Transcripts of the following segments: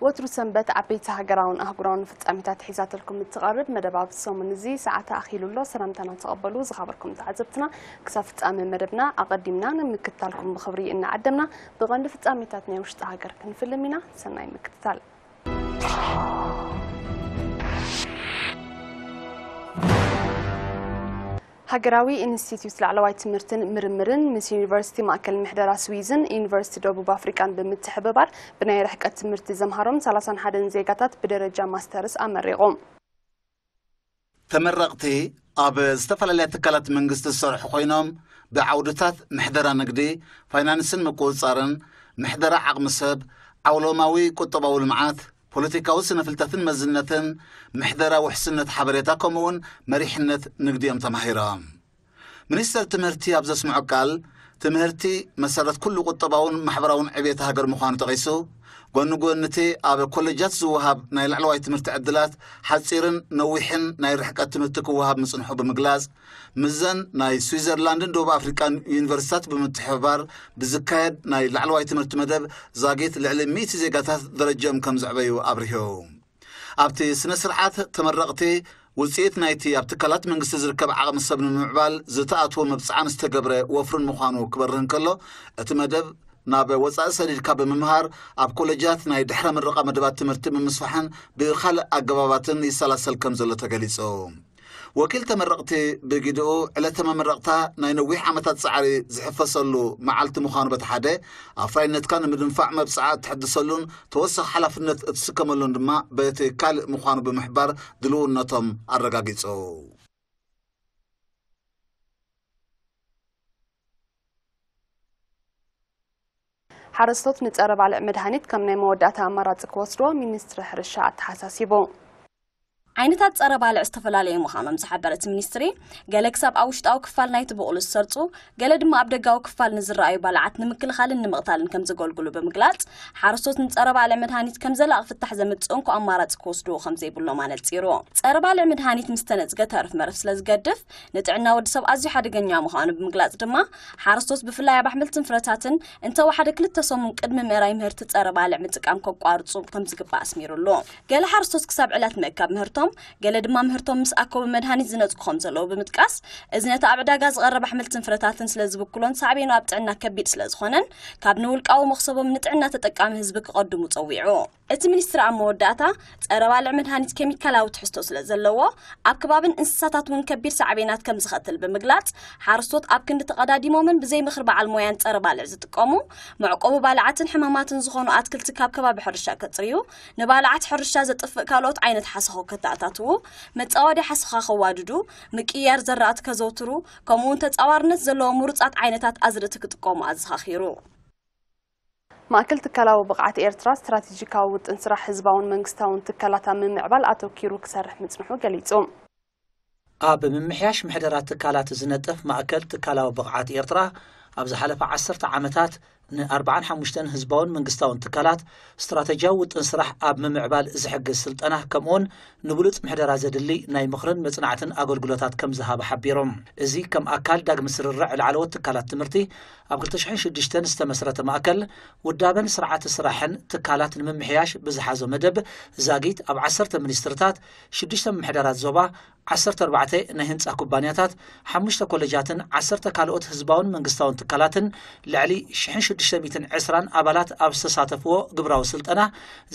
ወትሩ ሰንበት ዓበይቲ ሃገራውን ኣህጉራውን ፍጻሜታት ሒዛትልኩም እትቐርብ መደብ ኣብዚ ሰሙን እዚ ሰዓታ ኣኺሉ ኣሎ። ሰላምታና ተቐበሉ ዝኸበርኩም ተዓዘብትና። ክሳብ ፍጻሜ መደብና ኣቐዲምና ንምክትታልኩም ብኽብሪ እናዓደምና፣ ብቐንዲ ፍጻሜታት ናይ ውሽጢ ሃገር ክንፍልም ኢና። ሰናይ ምክትታል። ሃገራዊ ኢንስቲትዩት ላዕለዋይ ትምህርትን ምርምርን ምስ ዩኒቨርሲቲ ማእከል ምሕደራ ስዊዝን ዩኒቨርሲቲ ደቡብ ኣፍሪቃን ብምትሕብባር ብናይ ርሕቀት ትምህርቲ ዘምሃሮም ሰላሳን ሓደን ዜጋታት ብደረጃ ማስተርስ ኣመሪቑ። ተመረቕቲ ኣብ ዝተፈላለያ ትካላት መንግስቲ ዝሰርሑ ኮይኖም፣ ብዓውድታት ምሕደራ ንግዲ፣ ፋይናንስን ምቁጽጻርን፣ ምሕደራ ዓቕሚ ሰብ፣ ዓውሎማዊ ቁጠባዊ ልምዓት፣ ፖለቲካዊ ስነ ፍልጠትን መዝነትን፣ ምሕደራ ውሕስነት ሓበሬታ፣ ከምኡውን መሪሕነት ንግዲ እዮም ተማሂሮም። ሚኒስተር ትምህርቲ ኣብ ዘስምዖ ቃል፣ ትምህርቲ መሰረት ኩሉ ቁጠባውን ማሕበራውን ዕብየት ሃገር ምዃኑ ጠቒሱ፣ ጎኒ ጎኒ እቲ ኣብ ኮሌጃት ዝወሃብ ናይ ላዕለዋይ ትምህርቲ ዕድላት፣ ሓጺርን ነዊሕን ናይ ርሕቀት ትምህርቲ ክወሃብ ምጽንሑ ብምግላጽ፣ ምስዘን ናይ ስዊዘርላንድን ደቡብ ኣፍሪቃን ዩኒቨርሲታት ብምትሕብባር ብዝካየድ ናይ ላዕለዋይ ትምህርቲ መደብ ዛጊት ልዕሊ ሚእቲ ዜጋታት ደረጃኦም ከም ዘዕበዩ ኣብሪሁ። ኣብቲ ስነ ስርዓት ተመረቕቲ ውጽኢት ናይቲ ኣብ ትካላት መንግስቲ ዝርከብ ዓቕሚ ሰብ ንምምዕባል ዝተኣትዎ መብጽዓን ዝተገብረ ወፍርን ምዃኑ ክበርህ እንከሎ፣ እቲ መደብ ናብ ወጻኢ ሰዲድካ ብምምሃር ኣብ ኮሌጃት ናይ ድሕረ ምረቓ መደባት ትምህርቲ ብምስፋሕን ብኻልእ ኣገባባትን ይሰላሰል ከም ዘሎ ተገሊጹ። ወኪል ተመረቕቲ ብግድኡ፣ ዕለተ መመረቕታ ናይ ነዊሕ ዓመታት ጻዕሪ ዝሕፈሰሉ መዓልቲ ምዃኑ በቲ ሓደ፣ ኣፍራይነትካ ንምድንፋዕ መብጽዓ እትሕድሰሉን ተወሳኺ ሓላፍነት እትስከመሉን ድማ በቲ ካልእ ምዃኑ ብምሕባር ድልውነቶም ኣረጋጊጹ። ሓረስቶት ንጸረ ባልዕ መድሃኒት ከም ናይ መወዳእታ ኣማራጺ ክወስድዎ ሚኒስትሪ ሕርሻ ኣተሓሳሲቡ። ዓይነታት ጸረ ባልዕ ዝተፈላለዩ ምዃኖም ዝሓበረ እቲ ሚኒስትሪ፣ ገለ ክሳብ ኣብ ውሽጣዊ ክፋል ናይቲ ብቑሉ ዝሰርጹ፣ ገለ ድማ ኣብ ደጋዊ ክፋል ንዝረኣዩ ባልዓት ንምክልኻልን ንምቕታልን ከም ዘገልግሉ ብምግላጽ፣ ሓረስቶት ንጸረ ባልዕ መድሃኒት ከም ዘላቒ ፍታሕ ዘምጽእ እንኮ ኣማራጺ ክወስድዎ ከም ዘይብሎም ኣነጺሩ። ጸረ ባልዕ መድሃኒት ምስ ተነጽገ ተረፍ መረፍ ስለ ዝገድፍ፣ ንጥዕና ወዲ ሰብ ኣዝዩ ሓደገኛ ምዃኑ ብምግላጽ ድማ፣ ሓረስቶት ብፍላይ ኣብ ኣሕምልትን ፍረታትን እንተወሓደ ክልተ ሰሙን ቅድሚ ምእራይ ምህርቲ ጸረ ባልዕ ምጥቃም ከቋርጹ ከም ዝግባእ ኣስሚሩሉ። ገለ ሓረስቶት ክሳብ ዕለት ምእካብ ምህርቶም፣ ገለ ድማ ምህርቶም ምስ ኣከቡ መድሃኒት ዝነጽጉ ከም ዘለዉ ብምጥቃስ፣ እዚ ነቲ ኣብ ዕዳጋ ዝቐርብ ኣሕምልትን ፍረታትን ስለ ዝብክሎን ሳዕቤኑ ኣብ ጥዕና ከቢድ ስለ ዝኾነን፣ ካብ ንውልቃዊ መኽሰቦም ንጥዕና ተጠቃሚ ህዝቢ ክቐድሙ ጸዊዑ። እቲ ሚኒስትሪ ኣብ መወዳእታ፣ ጸረ ባልዕ መድሃኒት ኬሚካላዊ ትሕዝቶ ስለ ዘለዎ፣ ኣብ ከባብን እንስሳታት እውን ከቢድ ሳዕቤናት ከም ዝኸትል ብምግላጽ፣ ሓረስቶት ኣብ ክንዲ ተቐዳዲሞምን ብዘይ ምኽሪ በዓል ሞያን ጸረ ባልዕ ዝጥቀሙ፣ መዕቆቢ ባልዓትን ሕማማትን ዝኾኑ ኣትክልቲ ካብ ከባቢ ሕርሻ ከጽርዩ፣ ንባልዓት ሕርሻ ዘጥፍእ ካልኦት ዓይነት ሓሰኹ ከተኣታትዉ፣ መጻወዲ ሓሰኻ ከዋድዱ፣ ምቅይያር ዘራእቲ ከዘውትሩ፣ ከምኡውን ተጻዋርነት ዘለዎም ምሩጻት ዓይነታት ኣዝርእቲ ክጥቀሙ ኣዘኻኺሩ። ማእከል ትካላዊ ብቕዓት ኤርትራ ስትራቴጂካዊ ውጥን ስራሕ ህዝባውን መንግስታውን ትካላት ኣብ ምምዕባል ኣተኪሩ ክሰርሕ ምጽንሑ ገሊጹ። ኣብ ምምሕያሽ ምሕደራ ትካላት ዝነጥፍ ማእከል ትካላዊ ብቕዓት ኤርትራ፣ ኣብ ዝሓለፈ ዓሰርተ ዓመታት ንኣርባዓን ሓሙሽተን ህዝባውን መንግስታውን ትካላት ስትራቴጂያዊ ውጥን ስራሕ ኣብ ምምዕባል ዝሕግዝ ስልጠና፣ ከምኡውን ንብሉጽ ምሕደራ ዘድሊ ናይ ምኽርን መጽናዕትን ኣገልግሎታት ከም ዝሃበ ሓቢሮም። እዚ ከም ኣካል ዳግመ ስርርዕ ላዕለዎት ትካላት ትምህርቲ፣ ኣብ ክልተ ሽሕን ሽዱሽተን ዝተመስረተ ማእከል ውዳበን ስርዓተ ስራሕን ትካላት ንምምሕያሽ ብዝሓዞ መደብ ዛጊት ኣብ ዓሰርተ ሚኒስትርታት፣ ሽዱሽተ ምምሕዳራት ዞባ፣ ዓሰርተ ኣርባዕተ ናይ ህንጻ ኩባንያታት፣ ሓሙሽተ ኮለጃትን ዓሰርተ ካልኦት ህዝባውን መንግስታውን ትካላትን ልዕሊ ሽሕን ሽዱሽተ ሚእትን ዕስራን ኣባላት ኣብ ዝተሳተፍዎ ግብራዊ ስልጠና፣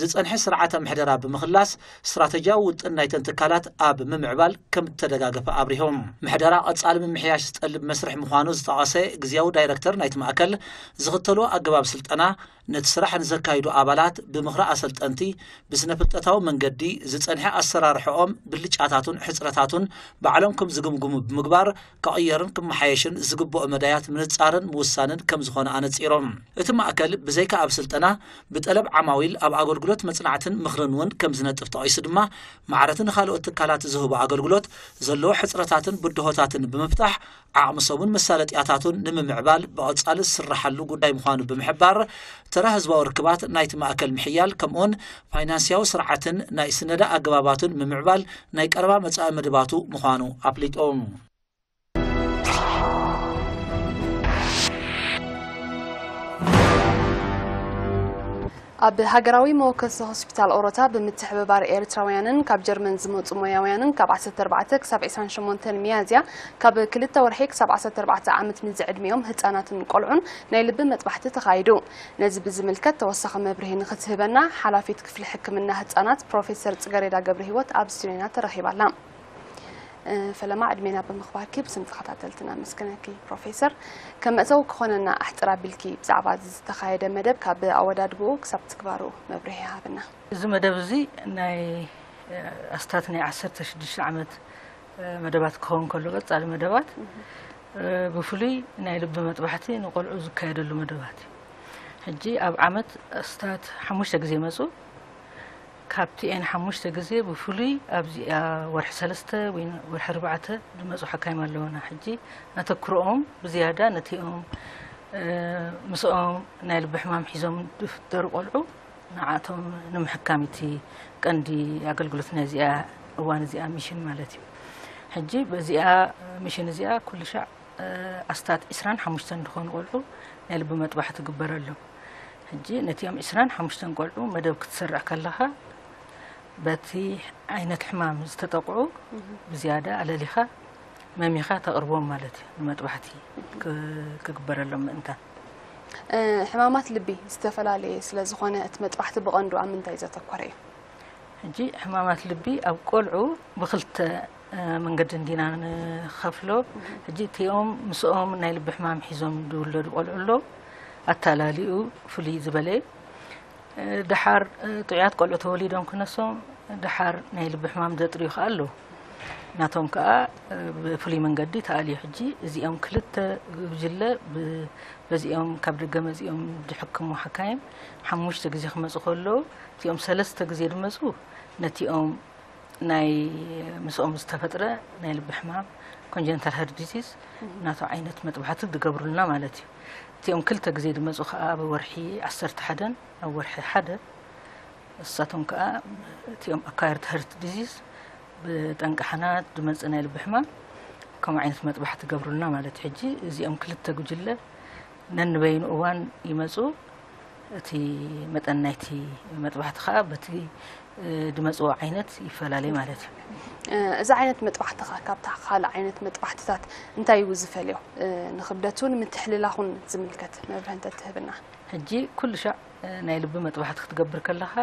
ዝጸንሐ ስርዓተ ምሕደራ ብምኽላስ፣ ስትራተጂያዊ ውጥን ናይተን ትካላት ኣብ ምምዕባል ከም እተደጋገፈ ኣብሪሆም። ምሕደራ ቀጻሊ ምምሕያሽ ዝጠልብ መስርሕ ምዃኑ ዝጠቐሰ ግዝያዊ ዳይረክተር ናይቲ ማእከል፣ ዝኽተልዎ ኣገባብ ስልጠና፣ ነቲ ስራሕ ንዘካይዱ ኣባላት ብምኽሪ ኣሰልጠንቲ፣ ብስነ ፍልጠታዊ መንገዲ ዝጸንሐ ኣሰራርሕኦም፣ ብልጫታቱን ሕጽረታቱን ባዕሎም ከም ዝግምግሙ ብምግባር፣ ክቕየርን ክመሓየሽን ዝግብኦ መዳያት ምንጻርን ምውሳንን ከም ዝኾነ ኣነጺሮም። እቲ ማእከል ብዘይካ ኣብ ስልጠና፣ ብጠለብ ዓማዊል ኣብ ኣገልግሎት መጽናዕትን ምኽርን እውን ከም ዝነጥፍ ጠቒሱ ድማ፣ ማዕረቲ ንኻልኦት ትካላት ዝህቡ ኣገልግሎት ዘለዎ ሕጽረታትን ብድሆታትን ብምፍታሕ፣ ዓቕሚ ሰቡን መሳለጥያታቱን ንምምዕባል ብቐጻሊ ዝስራሓሉ ጉዳይ ምዃኑ ብምሕባር፣ ተራ ህዝባዊ ርክባት ናይቲ ማእከል ምሕያል፣ ከምኡውን ፋይናንስያዊ ስርዓትን ናይ ስነዳ ኣገባባቱን ምምዕባል ናይ ቀረባ መጻኢ መደባቱ ምዃኑ ኣፍሊጡ። ኣብ ሃገራዊ መወከሲ ሆስፒታል ኦሮታ ብምትሕብባር ኤርትራውያንን ካብ ጀርመን ዝመጹ ሞያውያንን ካብ ዓሰርተ ኣርባዕተ ክሳብ ዕስራን ሸሞንተን ሚያዝያ ካብ ክልተ ወርሒ ክሳብ ዓሰርተ ኣርባዕተ ዓመት ንዝዕድሚኦም ህጻናትን ቆልዑን ናይ ልቢ መጥባሕቲ ተኻይዱ። ነዚ ብዝምልከት ተወሳኺ መብርሂ ንክትህበና ሓላፊት ክፍሊ ሕክምና ህጻናት ፕሮፌሰር ጽገሬዳ ገብረ ህይወት ኣብ ስቱዲዮና ተረኺባላ። ፈለማ ዕድሜና ብምኽባርኪ ብስም ተኸታተልትና መስገነኪ ፕሮፌሰር። ከም መእተዊ ክኾነና ኣሕፅር ኣቢልኪ ብዛዕባ እዚ ዝተኻየደ መደብ ካብ ኣወዳድብኡ ክሳብ ትግባሩ መብርሂ ሃብና። እዚ መደብ እዚ ናይ ኣስታት ናይ ዓሰርተ ሽዱሽተ ዓመት መደባት ክኸውን ከሎ ቀጻሊ መደባት ብፍሉይ ናይ ልቢ መጥባሕቲ ንቆልዑ ዝካየደሉ መደባት እዩ። ሕጂ ኣብ ዓመት ኣስታት ሓሙሽተ ግዜ መፁ። ካብቲ ኤን ሓሙሽተ ግዜ ብፍሉይ ኣብዚኣ ወርሒ ሰለስተ ወይ ወርሒ ኣርባዕተ ዝመፁ ሓካይም ኣለውና። ሕጂ ኣተክሮኦም ብዝያዳ ነቲኦም ምስኦም ናይ ልቢ ሕማም ሒዞም ዝፍጠሩ ቆልዑ ንዓቶም ንምሕካም እቲ ቀንዲ ኣገልግሎት ናይዚኣ እዋን እዚኣ ሚሽን ማለት እዩ። ሕጂ በዚኣ ሚሽን እዚኣ ኩሉ ሻዕ ኣስታት ዕስራን ሓሙሽተን ዝኾኑ ቆልዑ ናይ ልቢ መጥባሕቲ ትግበረሎም። ሕጂ ነቲኦም ዕስራን ሓሙሽተን ቆልዑ መደብ ክትሰርዕ ከለኻ በቲ ዓይነት ሕማም ዝተጠቕዑ ብዝያዳ ኣለሊኻ መሚኻ ተቕርቦም ማለት እዩ። ንመጥባሕቲ ክግበረሎም ምእንታን ሕማማት ልቢ ዝተፈላለየ ስለ ዝኾነ እቲ መጥባሕቲ ብቐንዱ ኣብ ምንታይ ዘተኮረ እዩ? ሕጂ ሕማማት ልቢ ኣብ ቆልዑ ብክልተ መንገዲ እንዲና ንኸፍሎ። ሕጂ እቲኦም ምስኦም ናይ ልቢ ሕማም ሒዞም ዝውለዱ ቆልዑ ኣለዉ። ኣታላሊኡ ፍሉይ ዝበለ እዩ። ድሓር ጥዑያት ቆልዑ ተወሊዶም ክነሶም ድሓር ናይ ልቢ ሕማም ዘጥርዩ ከኣ ኣለዉ። ናቶም ከኣ ብፍሉይ መንገዲ ተኣልዩ። ሕጂ እዚኦም ክልተ ጉጅለ በዚኦም ካብ ደገ መጺኦም ዝሕክሙ ሓካይም ሓሙሽተ ግዜ ክመጹ ከለዉ እቲኦም ሰለስተ ግዜ ዝመጹ ነቲኦም ናይ ምስኦም ዝተፈጥረ ናይ ልቢ ሕማም ኮንጀንታል ሀርት ዲዚዝ ናቶ ዓይነት መጥባሕቲ ዝገብሩልና ማለት እዩ። እቲኦም ክልተ ግዜ ዝመጹ ከኣ ኣብ ወርሒ ዓሰርተ ሓደን ኣብ ወርሒ ሓደ ንሳቶም ከኣ እቲኦም ኣኳየርድ ሀርት ዲዚዝ ብጠንቂ ሓናት ዝመጽእ ናይ ልቢ ሕማም ከምኡ ዓይነት መጥባሕቲ ገብሩልና ማለት እዩ። ሕጂ እዚኦም ክልተ ጉጅለ ነንበይኑ እዋን ይመጹ። እቲ መጠን ናይቲ መጥባሕቲ ከኣ በቲ ዝመጽዎ ዓይነት ይፈላለ ማለት እዩ። እዚ ዓይነት መጥባሕቲ ከ ካብታ ካልእ ዓይነት መጥባሕትታት እንታይ እዩ ዝፈልዮ? ንክብደቱን ምትሕልላኹን ዝምልከት መብርሂ እንተትህብና። ሕጂ ኩሉ ሻዕ ናይ ልቢ መጥባሕቲ ክትገብር ከለኻ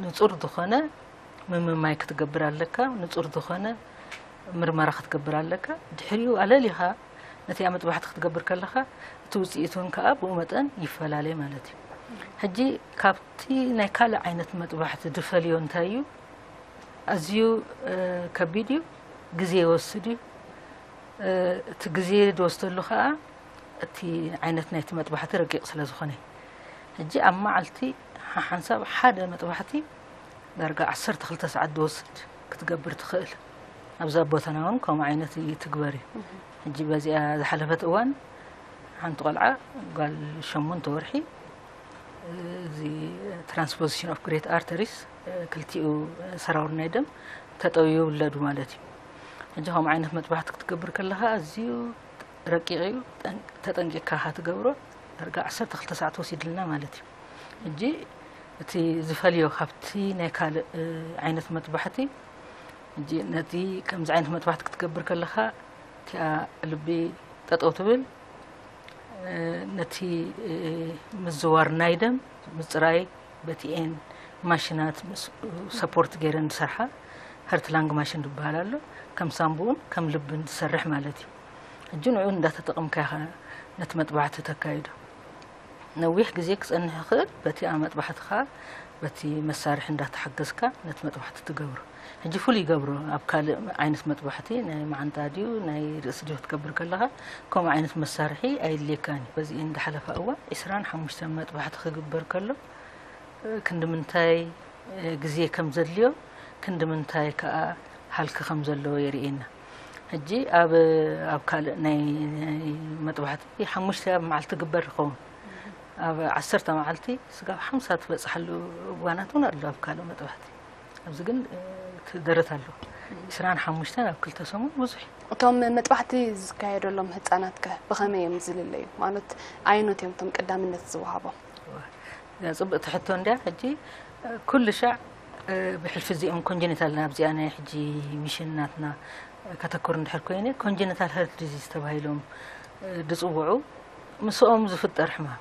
ንጹር ዝኾነ ምምማይ ክትገብር ኣለካ፣ ንጹር ዝኾነ ምርመራ ክትገብር ኣለካ። ድሕሪኡ ኣለሊኻ ነቲ መጥባሕቲ ክትገብር ከለኻ እቲ ውጽኢት እውን ከኣ ብኡ መጠን ይፈላለ ማለት እዩ። ሕጂ ካብቲ ናይ ካልእ ዓይነት መጥባሕቲ ዝፈልዮ እንታይ እዩ? ኣዝዩ ከቢድ እዩ፣ ግዜ ይወስድ እዩ። እቲ ግዜ ዝወስደሉ ከኣ እቲ ዓይነት ናይቲ መጥባሕቲ ረቂቕ ስለ ዝኾነ ሕጂ ኣብ መዓልቲ ሓሓንሳብ ሓደ መጥባሕቲ ዳርጋ ዓሰርተ ክልተ ሰዓት ዝወስድ ክትገብር ትኽእል። ኣብዛ ቦታና እውን ከምኡ ዓይነት ይትግበር እዩ። ሕጂ በዚኣ ዝሓለፈት እዋን ሓንቲ ቆልዓ ጓል ሸሞንተ ወርሒ እዚ transposition of great arteries ክልቲኡ ሰራውር ናይ ደም ተጠውዩ ይውለዱ ማለት እዩ። ሕጂ ከምኡ ዓይነት መጥባሕቲ ክትገብር ከለኻ ኣዝዩ ረቂቕ እዩ። ተጠንቂቕካ ኢኻ ትገብሮ። ዳርጋ ዓሰርተ ክልተ ሰዓት ወሲድልና ማለት እዩ። ሕጂ እቲ ዝፈልዮ ካብቲ ናይ ካልእ ዓይነት መጥባሕቲ ሕጂ ነቲ ከምዚ ዓይነት መጥባሕቲ ክትገብር ከለኻ እቲኣ ልቢ ጠጠው ትብል ነቲ ምዝዋር ናይ ደም ምፅራይ በቲኤን ማሽናት ሰፖርት ገይረን ዝሰርሓ ሀርት ላንግ ማሽን ዝበሃል ኣሎ። ከም ሳምቡኡን ከም ልብን ዝሰርሕ ማለት እዩ። ሕጂ ንዑ እንዳተጠቐምካ ኢኻ ነቲ መጥባሕቲ ተካይዶ። ነዊሕ ግዜ ክጸንሕ ይኽእል። በቲ ኣብ መጥባሕትኻ በቲ መሳርሒ እንዳተሓገዝካ ነቲ መጥባሕቲ ትገብሮ። ሕጂ ፍሉይ ይገብሮ። ኣብ ካልእ ዓይነት መጥባሕቲ ናይ መዓንጣ ድዩ ናይ ርእሲ ድዩ ክትገብር ከለኻ ከምኡ ዓይነት መሳርሒ ኣየድልየካን እዩ። በዚ እንዳሓለፋ እዋን ዕስራን ሓሙሽተን መጥባሕቲ ክግበር ከሎ ክንዲ ምንታይ ግዜ ከም ዘድልዮ ክንዲ ምንታይ ከኣ ሃልኪ ከም ዘለዎ የርእየና። ሕጂ ኣብ ኣብ ካልእ ናይ መጥባሕቲ ሓሙሽተ ኣብ መዓልቲ ግበር ይኸውን። ኣብ ዓሰርተ መዓልቲ ስጋብ ሓምሳ ትበፅሓሉ እዋናት እውን ኣሎ ኣብ ካልእ መጥባሕቲ። ኣብዚ ግን እቲ ደረት ኣሎ። ዕስራን ሓሙሽተን ኣብ ክልተ ሰሙን ብዙሕ እዩ። እቶም መጥባሕቲ ዝካየደሎም ህፃናት ከ ብኸመይ እዮም ዝልለዩ? ማለት ኣየኖት እዮም እቶም ቀዳምነት ዝወሃቦም? እዚኣ ጽብቕቲ ሕቶ እንድያ። ሕጂ ኩሉ ሻዕ ብሕልፊ እዚኦም ኮንጀኒታል፣ ናብዚኣ ናይ ሕጂ ሚሽን ናትና ከተኩር እንድሕር ኮይነ፣ ኮንጀኒታል ሀርት ዲዚዝ ተባሂሎም ዝጽውዑ ምስኦም ዝፍጠር ሕማም።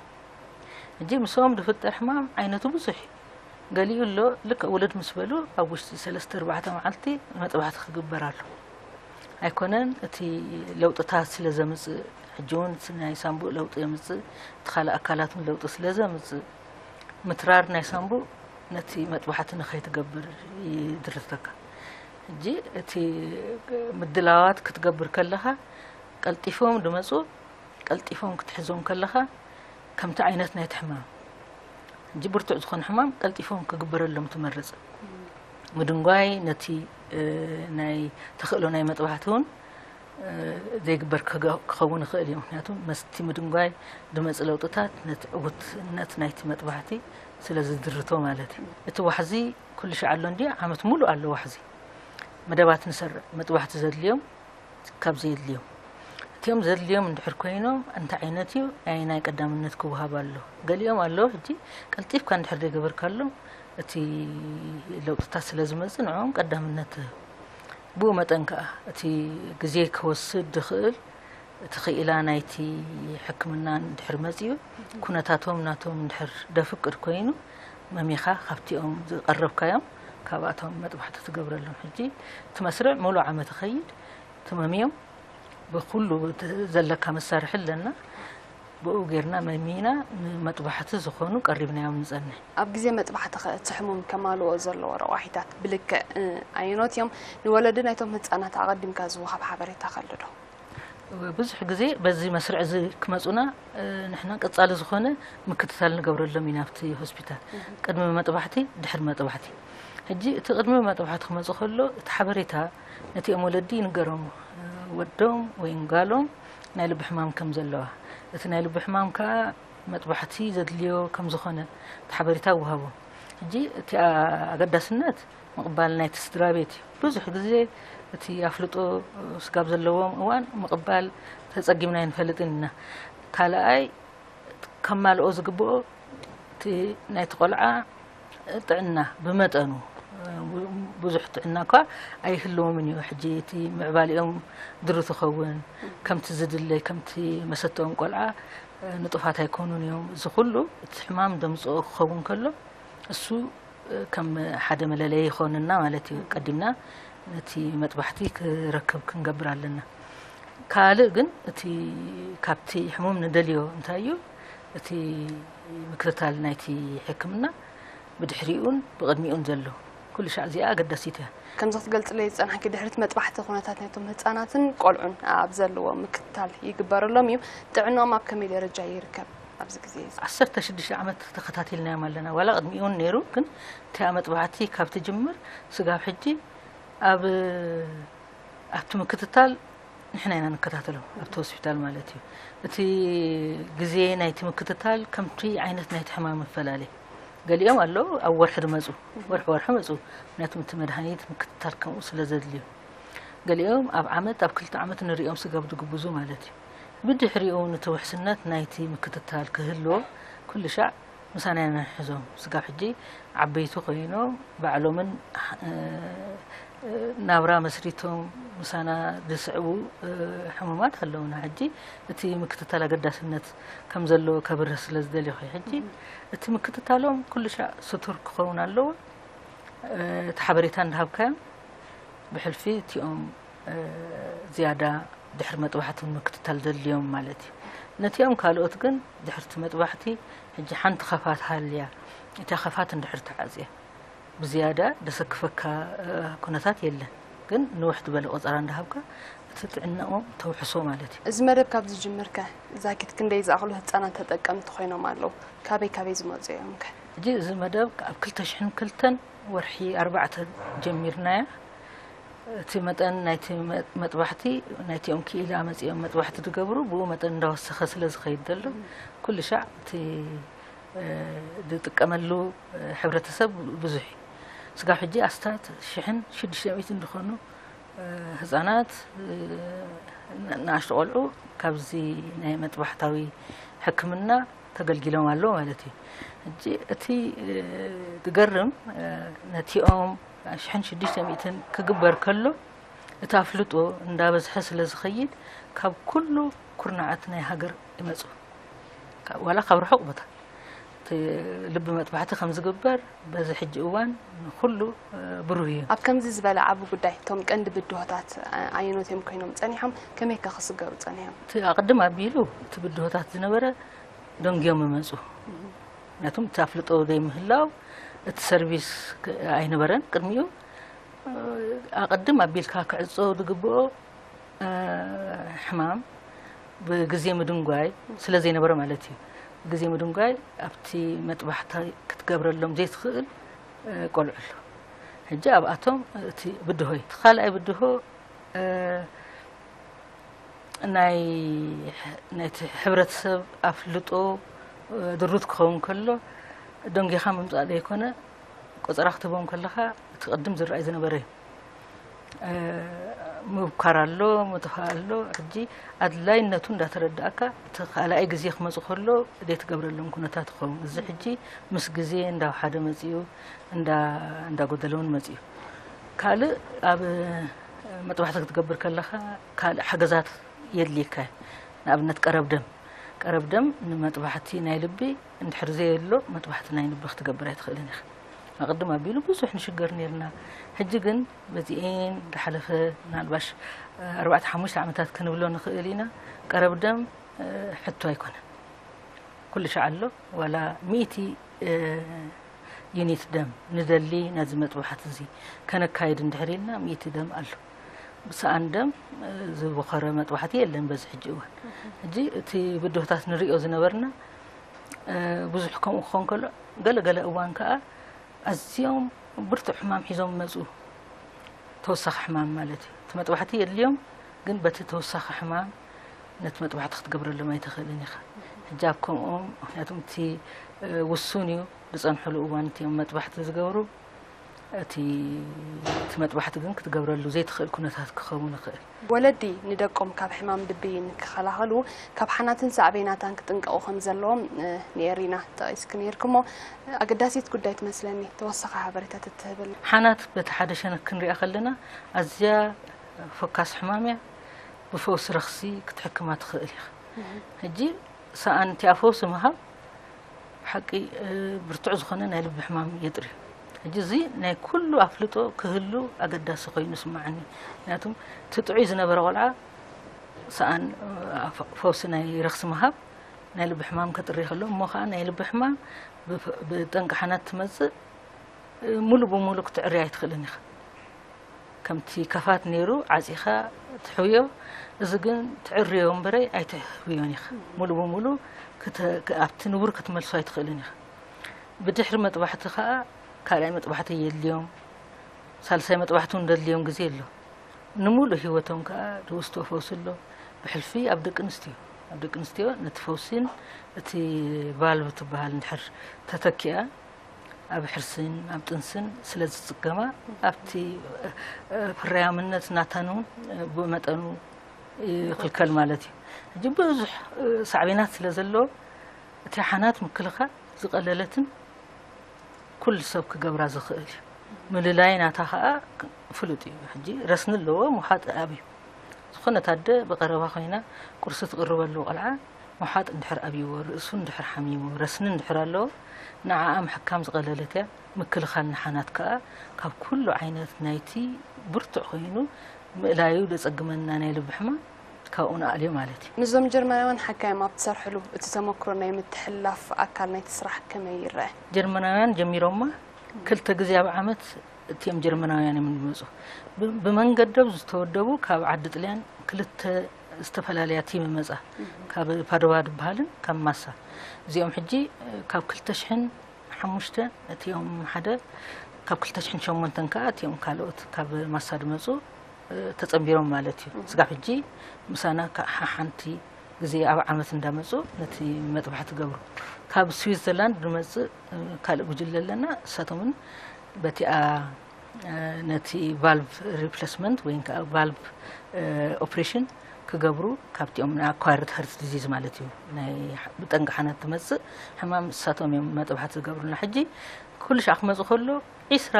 ሕጂ ምስኦም ዝፍጠር ሕማም ዓይነቱ ብዙሕ እዩ። ገሊኡ ኣሎ ልክዕ ውልድ ምስ በሉ ኣብ ውሽጢ ሰለስተ ኣርባዕተ መዓልቲ መጥባሕቲ ክግበር ኣሎ። ኣይኮነን፣ እቲ ለውጥታት ስለ ዘምጽእ፣ ሕጂ እውን እቲ ናይ ሳንቡእ ለውጢ የምጽእ፣ እቲ ካልእ ኣካላት እውን ለውጢ ስለ ዘምጽእ፣ ምትራር ናይ ሳንቡእ ነቲ መጥባሕቲ ንኸይትገብር ይድርተካ። ሕጂ እቲ ምድላዋት ክትገብር ከለኻ ቀልጢፎም ድመጹ፣ ቀልጢፎም ክትሕዞም ከለኻ ከምቲ ዓይነት ናይቲ ሕማም፣ ሕጂ ብርቱዕ ዝኾነ ሕማም ቀልጢፎም ክግበረሎም ትመርጽ። ምድንጓይ ነቲ ናይ ተኽእሎ ናይ መጥባሕቲ እውን ዘይግበር ክኸውን ይኽእል እዩ። ምክንያቱ መስቲ ምድንጓይ ድመጽ ለውጥታት ነቲ ዕውትነት ናይቲ መጥባሕቲ ስለ ዝድርቶ ማለት እዩ። እቲ ዋሕዚ ኩሉ ሻዕ ኣሎ እንዲ ዓመት ሙሉእ ኣሎ ዋሕዚ። መደባት ንሰርዕ፣ መጥባሕቲ ዘድልዮም ካብ ዘየድልዮም። እቲኦም ዘድልዮም እንድሕር ኮይኖም እንታይ ዓይነት እዩ፣ ናይ ናይ ቀዳምነት ክወሃብ ኣሎ። ገሊኦም ኣሎ ሕጂ ቀልጢፍካ እንድሕር ዘይገበርካሎም እቲ ለውጥታት ስለ ዝመጽእ ንዕኦም ቀዳምነት ትህብ። ብኡ መጠን ከኣ እቲ ግዜ ክወስድ ዝኽእል እቲ ክኢላ ናይቲ ሕክምና እንድሕር መጺኡ ኩነታቶም ናቶም እንድሕር ደፍቅድ ኮይኑ መሚኻ ካብቲኦም ዝቐረብካዮም ካብኣቶም መጥባሕቲ ትገብረሎም። ሕጂ እቲ መስርዕ ሙሉእ ዓመት ይኸይድ። ትመምዮም ብኩሉ ዘለካ መሳርሒ ኣለና። ብኡ ጌርና መሚና ንመጥባሕቲ ዝኾኑ ቀሪብናዮም ንጸንሕ። ኣብ ግዜ መጥባሕቲ ኸ እቲ ሕሙም ከማልኦ ዘለዎ ረቋሒታት ብልክዕ ኣየኖት እዮም? ንወለዲ ናይቶም ህጻናት ኣቐዲምካ ዝወሃብ ሓበሬታ ከሎ ዶ? ብዙሕ ግዜ በዚ መስርዕ እዚ ክመጹና ንሕና ቀጻሊ ዝኾነ ምክትታል ንገብረሎም ኢና ኣብቲ ሆስፒታል። ቅድሚ መጥባሕቲ፣ ድሕሪ መጥባሕቲ። ሕጂ እቲ ቅድሚ መጥባሕቲ ክመጹ ከሎ እቲ ሓበሬታ ነቲኦም ወለዲ ይንገሮም። ወዶም ወይ ጓሎም ናይ ልቢ ሕማም ከም ዘለዋ፣ እቲ ናይ ልቢ ሕማም ከኣ መጥባሕቲ ዘድልዮ ከም ዝኾነ እቲ ሓበሬታ ይወሃቦም። ሕጂ እቲ ኣገዳስነት ምቕባል ናይቲ ስድራ ቤት እዩ። ብዙሕ ግዜ እቲ ኣፍልጦ ስጋብ ዘለዎም እዋን ምቕባል ተጸጊምና ኣይንፈልጥን ኢና። ካልኣይ ከማልኦ ዝግብኦ እቲ ናይቲ ቆልዓ ጥዕና ብመጠኑ፣ ብዙሕ ጥዕና እኳ ኣይህልዎምን እዩ። ሕጂ እቲ ምዕባሊኦም ድሩት ይኸውን፣ ከምቲ ዝድለይ፣ ከምቲ መሰተኦም ቆልዓ ንጡፋት ኣይኮኑን እዮም። እዚ ኩሉ እቲ ሕማም ደምፅኦ ክኸውን ከሎ እሱ ከም ሓደ መለለይ ይኾንና ማለት እዩ። ቀዲምና ነቲ መጥባሕቲ ክረክብ ክንገብር ኣለና። ካልእ ግን እቲ ካብቲ ሕሙም ንደልዮ እንታይ እዩ? እቲ ምክትታል ናይቲ ሕክምና ብድሕሪኡን ብቕድሚኡን ዘሎ ኩሉ ሻዕ እዚኣ ኣገዳሲት እያ። ከምዚ ክትገልጽለይ ዝጸናሕኪ፣ ድሕሪት መጥባሕቲ ኩነታት ናይቶም ህጻናትን ቆልዑን ኣብ ዘለዎ ምክትታል ይግበረሎም እዩ። ጥዕንኦም ኣብ ከመይ ደረጃ ይርከብ ኣብዚ ግዜ እዚ? ዓሰርተ ሽዱሽተ ዓመት ተኸታቲልናዮም ኣለና። ዋላ ቅድሚኡ እውን ነይሩ፣ ግን እቲኣ መጥባሕቲ ካብ ትጅምር ስጋብ ሕጂ ኣብ ኣብቲ ምክትታል ንሕና ኢና ንከታተሎም፣ ኣብቲ ሆስፒታል ማለት እዩ። እቲ ግዜ ናይቲ ምክትታል ከምቲ ዓይነት ናይቲ ሕማም ይፈላለ። ገሊኦም ኣለዉ ኣብ ወርሒ ዝመጹ፣ ወርሒ ወርሒ መጹ። ምክንያቱም እቲ መድሃኒት ምክትታል ከምኡ ስለ ዘድልዩ። ገሊኦም ኣብ ዓመት፣ ኣብ ክልተ ዓመት ንሪኦም ስጋብ ዝግብዙ ማለት እዩ። ብድሕሪኡ ነቲ ውሕስነት ናይቲ ምክትታል ክህልዎ ኩሉ ሻዕ ምሳና ኢና ንሕዞም። ስጋብ ሕጂ ዓበይቲ ኮይኖም ባዕሎምን፣ እ፣ ናብራ መስሪቶም ምሳና ዝስዕቡ፣ እ፣ ሕሙማት ኣለዉና። ሕጂ እቲ ምክትታል ኣገዳስነት ከም ዘለዎ ከብርህ ስለ ዝደለኹ እየ። ሕጂ እቲ ምክትታሎም ኩሉ ሻዕ ስቱር ክኸውን ኣለዎ። እ፣ እቲ ሓበሬታ እንዳሃብካዮም ብሕልፊ እቲኦም፣ እ፣ ዝያዳ ድሕሪ መጥባሕቲ ምክትታል ዘድልዮም ማለት እዩ። ነቲኦም ካልኦት ግን ድሕርቲ መጥባሕቲ ሕጂ ሓንቲ ኸፋት ሃልያ፣ እታ ኸፋት እንድሕር ተዓጽያ ብዝያዳ ደሰክፈካ፣ እ፣ ኩነታት የለን። ግን ንውሕ ዝበለ ቆጸራ እንዳሃብካ እቲ ጥዕናኦም ተውሕሶ ማለት እዩ። እዚ መደብ ካብ ዝጅምር ከ ዛኪት ክንደይ ዝኣኽሉ ህጻናት ተጠቀምቲ ኮይኖም ኣለዉ? ካበይ ካበይ ዝመጹ እዮም ከ? ሕጂ እዚ መደብ ኣብ ክልተ ሽሕን ክልተን ወርሒ ኣርባዕተ ጀሚርናያ። እቲ መጠን ናይቲ መ-፣ መጥባሕቲ፣ ናይቲኦም ክኢላ መጺኦም መጥባሕቲ ዝገብሩ፣ ብኡ መጠን እንዳወሰኸ ስለ ዝኸይድ ዘሎ፣ ኩሉ ሻዕ እቲ፣ እ፣ ዝጥቀመሉ፣ እ፣ ሕብረተሰብ ብዙሕ እዩ። ስጋብ ሕጂ ኣስታት ሽሕን ሽዱሽተ ሚእትን ዝኾኑ፣ እ፣ ህጻናት፣ እ፣ ን-፣ ንኣሽቱ ቆልዑ ካብዚ ናይ መጥባሕታዊ ሕክምና ተገልጊሎም ኣሎ ማለት እዩ። ሕጂ እቲ ዝገርም፣ ነቲኦም ሽሕን ሽዱሽተ ሚእትን ክግበር ከሎ እቲ ኣፍልጦ እንዳበዝሐ ስለ ዝኸይድ ካብ ኩሉ ኩርናዓት ናይ ሃገር ይመፁ። ዋላ ካብ ርሑቕ ቦታ እቲ ልቢ መጥባሕቲ ከም ዝግበር በዚ ሕጂ እዋን ንኩሉ ብሩህ እዩ። ኣብ ከምዚ ዝበለ ዓቢ ጉዳይ እቶም ቀንዲ ብድሆታት ኣየኖት እዮም ኮይኖም ጸኒሖም? ከመይ ከ ክስገሩ ጸኒሖም? እቲ ኣቕድም ኣቢሉ እቲ ብድሆታት ዝነበረ ደንግዮም ይመጹ። ምክንያቱም እቲ ኣፍልጦ ዘይምህላው እቲ ሰርቪስ ኣይነበረን ቅድሚኡ። ኣቐድም ኣቢልካ ክዕጾ ዝግብኦ ሕማም ብግዜ ምድንጓይ ስለ ዘይነበረ ማለት እዩ። ብግዜ ምድንጓይ ኣብቲ መጥባሕቲ ክትገብረሎም ዘይትኽእል ቆልዑ ኣሎ። ሕጂ ኣብኣቶም እቲ ብድሆ እዩ። እቲ ካልኣይ ብድሆ ናይ ናይቲ ሕብረተሰብ ኣፍልጦ ድሩት ክኸውን ከሎ ደንጊኻ ምምፃእ ዘይኮነ ቆፀራ ክትህቦም ከለኻ እቲ ቅድም ዝረኣይ ዝነበረ እዩ። ምብኳር ኣሎ፣ ምጥፋእ ኣሎ። ሕጂ ኣድላይነቱ እንዳተረዳእካ እቲ ካልኣይ ግዜ ክመፁ ከሎ ዘይትገብረሎም ኩነታት ይኸውን። እዚ ሕጂ ምስ ግዜ እንዳውሓደ መፂኡ፣ እንዳጎደለ እውን መፂኡ። ካልእ ኣብ መጥባሕቲ ክትገብር ከለኻ ካልእ ሓገዛት የድልየካ እዩ። ንኣብነት ቀረብ ደም፣ ቀረብ ደም ንመጥባሕቲ ናይ ልቢ እንድሕር ዘየሎ መጥባሕቲ ናይ ልቢ ክትገብር ኣይትኽእልን ኢኻ። ኣቐድም ኣቢሉ ብዙሕ ንሽገር ነርና። ሕጂ ግን በዚኤን ዝሓለፈ ምናልባሽ ኣርባዕተ ሓሙሽተ ዓመታት ክንብሎ ንኽእል ኢና። ቀረብ ደም ሕቶ ኣይኮነን። ኩሉ ሻዕ ኣሎ። ዋላ ሚእቲ ዩኒት ደም ንደሊ ነዚ መጥባሕቲ እዚ ከነካይድ እንድሕር ኢልና ሚእቲ ደም ኣሎ። ብሰኣን ደም ዝበኸረ መጥባሕቲ የለን በዚ ሕጂ እዋን። ሕጂ እቲ ብድሆታት ንሪኦ ዝነበርና ብዙሕ ከምኡ ክኸውን ከሎ ገለ ገለ እዋን ከዓ ኣዝዮም ብርቱዕ ሕማም ሒዞም መፁ። ተወሳኺ ሕማም ማለት እዩ። እቲ መጥባሕቲ የድልዮም ግን በቲ ተወሳኺ ሕማም ነቲ መጥባሕቲ ክትገብረሎም ኣይትኽእልን ኢኻ። ሕጂ ኣብ ከምኦም ምክንያቱም እቲ ውሱን እዩ ዝፀንሐሉ እዋን እቲኦም መጥባሕቲ ዝገብሩ እቲ እቲ መጥባሕቲ ግን ክትገብረሉ ዘይትኽእል ኩነታት ክኸውን ይኽእል። ወለዲ ንደቆም ካብ ሕማም ልቢ ንክኸላኸሉ ካብ ሓናትን ሳዕቤናታን ክጥንቀቑ ከም ዘለዎም ንኤሪና ጠቒስኪ ነይርኪ እሞ ኣገዳሲት ጉዳይ ትመስለኒ ተወሳኺ ሓበሬታ ተትህብልና። ሓናት በቲ ሓደ ሸነክ ክንሪኣ ከለና ኣዝያ ፈካስ ሕማም እያ። ብፈውሲ ረኽሲ ክትሕክማ ትኽእል ኢኻ። ሕጂ ሰኣን እቲኣ ፈውሲ ምሃብ ብሓቂ ብርቱዕ ዝኾነ ናይ ልቢ ሕማም የጥርዩ። ሕጂ እዚ ናይ ኩሉ ኣፍልጦ ክህሉ ኣገዳሲ ኮይኑ ስማዓኒ። ምክንያቱም እቲ ጥዑይ ዝነበረ ቆልዓ ሰኣን ፈውሲ ናይ ረኽሲ ምሃብ ናይ ልቢ ሕማም ከጥሪ ከሎ እሞ ከዓ ናይ ልቢ ሕማም ብጠንቂ ሓናት ትመፅእ ሙሉ ብሙሉ ክትዕርያ ኣይትኽእልን ኢኻ። ከምቲ ከፋት ነይሩ ዓፂኻ ትሕውዮ፣ እዚ ግን ትዕርዮ እምበረይ ኣይትሕውዮን ኢኻ። ሙሉ ብሙሉ ኣብቲ ንቡር ክትመልሶ ኣይትኽእልን ኢኻ። ብድሕሪ መጥባሕቲ ከዓ ካልኣይ መጥባሕቲ የድልዮም፣ ሳልሳይ መጥባሕቲ እውን ደድልዮም ግዜ ኣሎ። ንሙሉእ ህይወቶም ከዓ ዝወስድዎ ፈውሲ ኣሎ። ብሕልፊ ኣብ ደቂ ኣንስትዮ ኣብ ደቂ ኣንስትዮ ነቲ ፈውሲን እቲ ቫልቭ ትበሃል እንድሕር ተተኪኣ ኣብ ሕርስን ኣብ ጥንስን ስለ ዝፅገማ ኣብቲ ፍርያምነት ናተን እውን ብመጠኑ ይኽልከል ማለት እዩ። ሕጂ ብዙሕ ሳዕቤናት ስለ ዘለዎ እቲ ሓናት ምክልኻል ዝቐለለትን ኩሉ ሰብ ክገብራ ዝኽእል እዩ። ምልላይ ናታ ከዓ ፍሉጥ እዩ። ሕጂ ረስኒ ኣለዎ፣ ምውሓጥ ኣብዩ። ዝኾነት ኣደ ብቐረባ ኮይና ቁርሲ ትቕርበሉ ቆልዓ ምውሓጥ እንድሕር ኣብይዎ፣ ርእሱ እንድሕር ሓሚሙ፣ ረስኒ እንድሕር ኣለዎ ንዓኣ ምሕካም ዝቐለለት እያ። ምክልኻል ንሓናት ከዓ ካብ ኩሉ ዓይነት ናይቲ ብርቱዕ ኮይኑ ምእላዩ ዘጸግመና ናይ ልቢ ሕማም ካብኡ ንኣልዮ ማለት እዩ። ንዞም ጀርመናውያን ሓካይም ኣብ ትሰርሕሉ እቲ ተመክሮ ናይ ምትሕልላፍ ኣካል ናይቲ ስራሕ ከመይ ይረአ? ጀርመናውያን ጀሚሮማ ክልተ ግዜ ኣብ ዓመት እቲኦም ጀርመናውያን እዮም ዝመፁ። ብመንገዶም ዝተወደቡ ካብ ዓዲ ጥልያን ክልተ ዝተፈላለያ ቲም ይመፃ። ካብ ፓዶቫ ዝበሃልን ካብ ማሳ። እዚኦም ሕጂ ካብ ክልተ ሽሕን ሓሙሽተ እቲኦም ሓደ ካብ ክልተ ሽሕን ሸሞንተን ከዓ እቲኦም ካልኦት ካብ ማሳ ዝመፁ ተፀንቢሮም ማለት እዩ። ስጋብ ሕጂ ምሳና ሓንቲ ግዜ ኣብ ዓመት እንዳመፁ ነቲ መጥባሕቲ ገብሩ። ካብ ስዊዘርላንድ ዝመፅእ ካልእ ጉጅለ ኣለና። እሳቶም እውን በቲኣ ነቲ ቫልቭ ሪፕለስመንት ወይ ከዓ ቫልቭ ኦፕሬሽን ክገብሩ፣ ካብቲኦም ናይ ኣኳርድ ሀርት ዲዚዝ ማለት እዩ፣ ናይ ብጠንቂ ሓናት ትመጽእ ሕማም እሳቶም እዮም መጥባሕቲ ዝገብሩና። ሕጂ ኩሉ ሻዕ ክመጹ ከሎ ዒስራ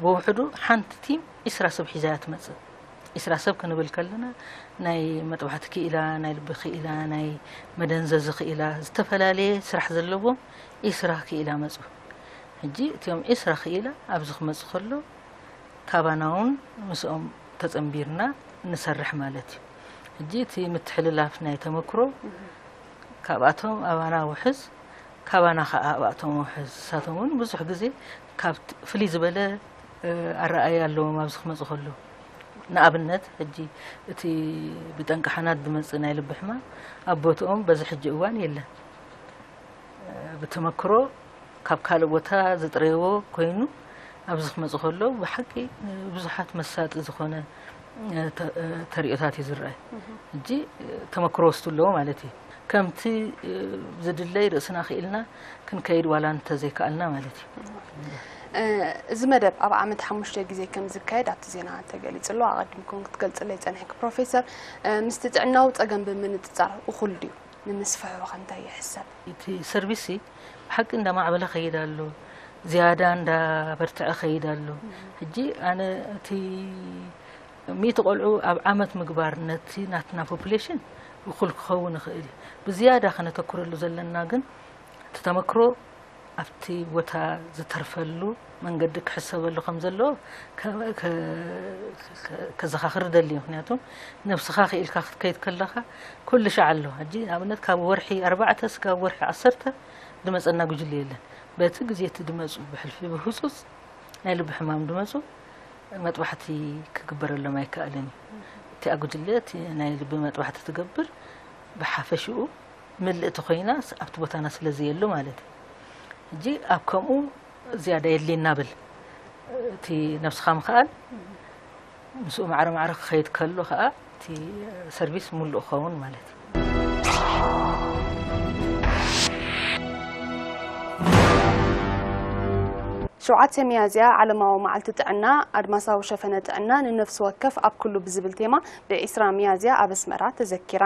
ብውሕዱ ሓንቲ ቲም ዒስራ ሰብ ሒዛ እያ ትመጽእ። ዒስራ ሰብ ክንብል ከለና ናይ መጥባሕቲ ክኢላ፣ ናይ ልቢ ክኢላ፣ ናይ መደንዘዚ ክኢላ፣ ዝተፈላለየ ስራሕ ዘለዎም ዒስራ ክኢላ መጹ። ሕጂ እቲኦም ዒስራ ክኢላ ኣብዚ ክመጹ ከሎ ካባና እውን ምስኦም ተጸንቢርና ንሰርሕ ማለት እዩ። ሕጂ እቲ ምትሕልላፍ ናይ ተመክሮ ካብኣቶም ኣባና ውሕዝ፣ ካባና ከዓ ኣብኣቶም ውሕዝ። ንሳቶም እውን ብዙሕ ግዜ ካብ ፍልይ ዝበለ ኣረኣእያ ኣለዎም ኣብዚ ክመፁ ከለዉ። ንኣብነት ሕጂ እቲ ብጠንቂ ሓናት ዝመፅእ ናይ ልቢ ሕማም ኣብ ቦትኦም በዚ ሕጂ እዋን የለን። ብተመክሮ ካብ ካልእ ቦታ ዝጥረይዎ ኮይኑ ኣብዚ ክመፁ ከሎ ብሓቂ ብዙሓት መሳጢ ዝኾነ ተሪኦታት እዩ ዝረኣይ። ሕጂ ተመክሮ ወስዱ ኣለዎ ማለት እዩ። ከምቲ ዝድለይ ርእስና ክኢልና ክንከይድ ዋላ እንተዘይከኣልና ማለት እዩ። እዚ መደብ ኣብ ዓመት ሓሙሽተ ግዜ ከም ዝካየድ ኣብቲ ዜና ተገሊጹ ኣሎ። ኣቐዲምኩም ክትገልጽለይ ጸኒሕኪ ፕሮፌሰር፣ ምስቲ ጥዕናዊ ጸገም ብምንጽጻር እኹል ድዩ? ንምስፍሑ ከ እንታይ ይሕሰብ? እቲ ሰርቪስ ብሓቂ እንዳማዕበለ ከይድ ኣሎ፣ ዝያዳ እንዳበርትዐ ከይድ ኣሎ። ሕጂ ኣነ እቲ ሚእቲ ቆልዑ ኣብ ዓመት ምግባር ነቲ ናትና ፖፑሌሽን እኹል ክኸውን ይኽእል እዩ። ብዝያዳ ከነተኩረሉ ዘለና ግን እቲ ተመክሮ ኣብቲ ቦታ ዝተርፈሉ መንገዲ ክሕሰበሉ ከም ዘለዎ ከ- ከ- ከ- ከዘኻኽር ደሊ። ምክንያቱ ነብስኻ ክኢልካ ክትከይድ ከለኻ ኩሉ ሻዕ ኣሎ። ሕጂ ንኣብነት ካብ ወርሒ ኣርባዕተ እስካብ ወርሒ ዓሰርተ ዝመፀና ጉጅለ የለን። በቲ ግዜ እቲ ዝመፁ ብሕልፊ ብህፁፅ ናይ ልቢ ሕማም ዝመፁ መጥባሕቲ ክግበረሎም ኣይከኣልን እዩ። እቲኣ ጉጅለ እቲ ናይ ልቢ መጥባሕቲ ትገብር ብሓፈሽኡ ምልእቲ ኮይና ኣብቲ ቦታና ስለ ዘየሎ ማለት እዩ። ሕጂ ኣብ ከምኡ ዝያዳ የድልየና ብል እቲ ነብስኻ ምኽኣል ምስኡ ማዕረ ማዕረ ክኸይድ ከሎ ከዓ እቲ ሰርቪስ ሙሉእ ክኸውን ማለት እዩ። ሸውዓተ ሚያዝያ ዓለማዊ መዓልቲ ጥዕና፣ ኣድማሳዊ ሸፈነ ጥዕና ንነፍሲ ወከፍ ኣብ ኩሉ ብዝብል ቴማ ብዒስራ ሚያዝያ ኣብ ኣስመራ ተዘኪራ።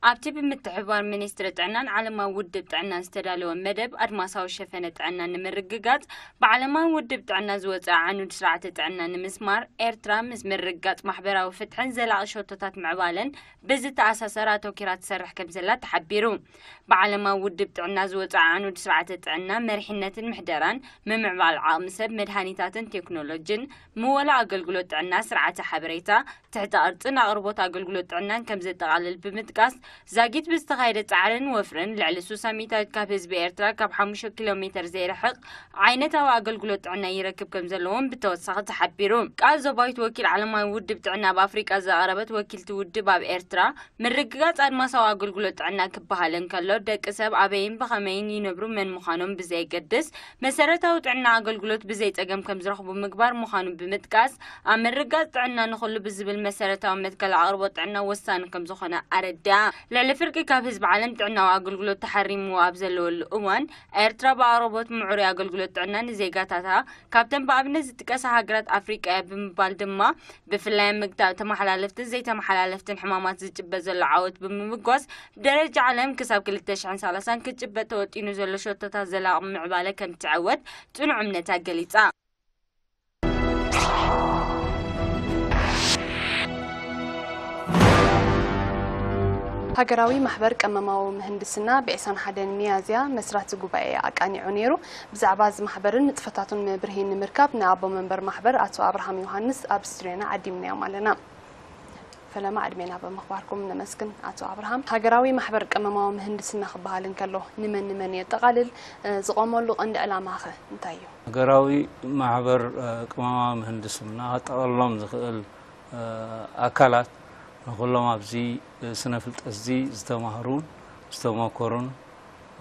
ኣብቲ ብምትሕብባር ሚኒስትሪ ጥዕናን ዓለማዊ ውድብ ጥዕናን ዝተዳለወ መደብ ኣድማሳዊ ሸፈነ ጥዕና ንምርግጋጽ ብዓለማዊ ውድብ ጥዕና ዝወጸ ኣዕኑድ ስርዓተ ጥዕና ንምስማር ኤርትራ ምስ ምርግጋጽ ማሕበራዊ ፍትሕን ዘላቒ ሸቶታት ምዕባለን ብዝተኣሳሰር ኣተኪራ ትሰርሕ ከም ዘላ ተሓቢሩ። ብዓለማዊ ውድብ ጥዕና ዝወጸ ኣዕኑድ ስርዓተ ጥዕና መሪሕነትን ምሕደራን፣ ምምዕባል ዓቕሚ ሰብ፣ መድሃኒታትን ቴክኖሎጂን፣ ምወላ ኣገልግሎት ጥዕና፣ ስርዓተ ሓበሬታ፣ ትሕተ ቅርጽን ኣቕርቦት ኣገልግሎት ጥዕናን ከም ዘጠቓልል ብምጥቃስ፣ ዛጊት ብዝተኻየደ ጻዕርን ወፍርን ልዕሊ ሱሳ ሚእታዊት ካብ ህዝቢ ኤርትራ ካብ ሓሙሽተ ኪሎ ሜተር ዘይርሕቕ ዓይነታዊ ኣገልግሎት ጥዕና ይረክብ ከም ዘለዎን ብተወሳኺ ተሓቢሩ። ቃል ዞባዊት ወኪል ዓለማዊ ውድብ ጥዕና ኣብ ኣፍሪቃ ዘቕረበት ወኪልቲ ውድብ ኣብ ኤርትራ፣ ምርግጋጽ ኣድማሳዊ ኣገልግሎት ጥዕና ክበሃል እንከሎ፣ ደቂ ሰብ ኣበይን ብኸመይን ይነብሩ መን ምዃኖም ብዘየገድስ፣ መሰረታዊ ጥዕና ኣገልግሎት ብዘይ ጸገም ከም ዝረኽቡ ምግባር ምዃኑ ብምጥቃስ፣ ኣብ ምርግጋጽ ጥዕና ንኹሉ ብዝብል መሰረታዊ መትከል ኣቕርቦት ጥዕና ወሳኒ ከም ዝኾነ ኣረዲኣ። ልዕሊ ፍርቂ ካብ ህዝቢ ዓለም ጥዕናዊ ኣገልግሎት ተሓሪምዎ ኣብ ዘለወሉ እዋን፣ ኤርትራ ብኣቕርቦት ምዕሩይ ኣገልግሎት ጥዕና ንዜጋታታ ካብተን ብኣብነት ዝጥቀሳ ሃገራት ኣፍሪቃ እያ ብምባል ድማ፣ ብፍላይ ኣብ ምግታእ ተመሓላለፍትን ዘይተመሓላለፍትን ሕማማት ዝጭበጥ ዘሎ ዓወት ብምምጓስ፣ ብደረጃ ዓለም ክሳብ ክልተ ሽሕን ሰላሳን ክጭበጥ ተወጢኑ ዘሎ ሸቶታት ዘላቒ ምዕባለ ከም ትዕወት ጽኑዕ እምነታ ገሊጻ። ሃገራዊ ማሕበር ቀመማዊ ምህንድስና ብዒስራን ሓደን ሚያዝያ መስራቲ ጉባኤ ኣቃኒዑ ነይሩ። ብዛዕባ እዚ ማሕበርን ንጥፈታቱን መብርሂ ንምርካብ ንኣቦ መንበር ማሕበር ኣቶ ኣብርሃም ዮሃንስ ኣብ ስቱድዮና ዓዲምናዮም ኣለና። ፈለማ ዕድሜና ብምኽባርኩም ነመስግን ኣቶ ኣብርሃም። ሃገራዊ ማሕበር ቀመማዊ ምህንድስና ክበሃል እንከሎ ንመን ንመን የጠቓልል? ዝቖመሉ ቀንዲ ዕላማ ኸ እንታይ እዩ? ሃገራዊ ማሕበር ቀመማዊ ምህንድስና ከጠቓልሎም ዝኽእል ኣካላት ንኹሎም ኣብዚ ስነ ፍልጠት እዚ ዝተማህሩን ዝተመኮሩን